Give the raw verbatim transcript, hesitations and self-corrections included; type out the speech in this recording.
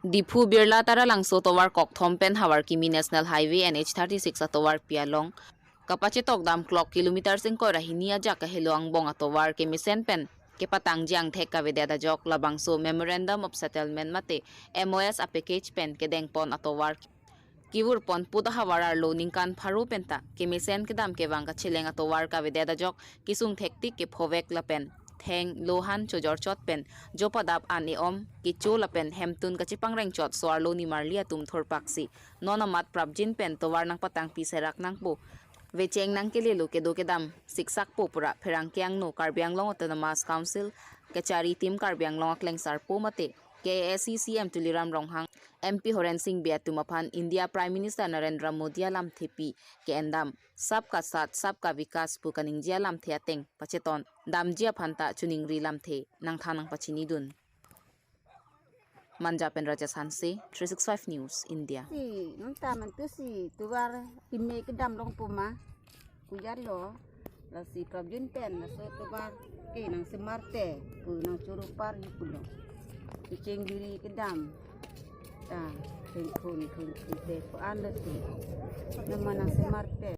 Diphu Birla Taralangso atovar kokthom pen Havarkimi National Highway N H thirty-six atovar pi along kapachetokdam clock kilometer singkoi ra hini ajak kahelo angbong atovar kemesen pen kepatangji angthek kavedet ajok labangso Memorandum of Settlement mate M O S a-package pen kedengpon atovar kevurpon pu ahavar arlo ningkan pharo penta kemesen kedam kevang kacheleng atovar kavedet ajok kesung thektik kephovek lapen theng lohan chojorchot pen jopadap an e-om kecho lapen hemtun kachepangrengchot so-arlo nimarli atum thurpaksi non amat prapjin pen tovar nangpatangpi serak nangpo, vecheng nangkelelo kedo kedam siksakpo pura pherangke angno Karbi Anglong Autonomous Council kachari Team Karbi Anglong aklengsarpo mate K A A C C M Tuliram Ronghang, M P Horen Sing Bey atum aphan India Prime Minister Narendra Modi alamthepi ke-endam Sabka Saath Sabka Vikas pu kaningje alamthe ateng pacheton damji aphanta choningri lamthe nangthan nangpachinidun. Manja pen Rajesh Hanse, three six five News, India. Si nonta mantu si tovar pime kedam longpo ma, kujat lo, lasi prapjin pen laso tovar ke nangsemar te pu nangchoro parji pulo. Kecheng biri kedam ta thengkhun thengkhun te pu an lasi nama nangsemar te.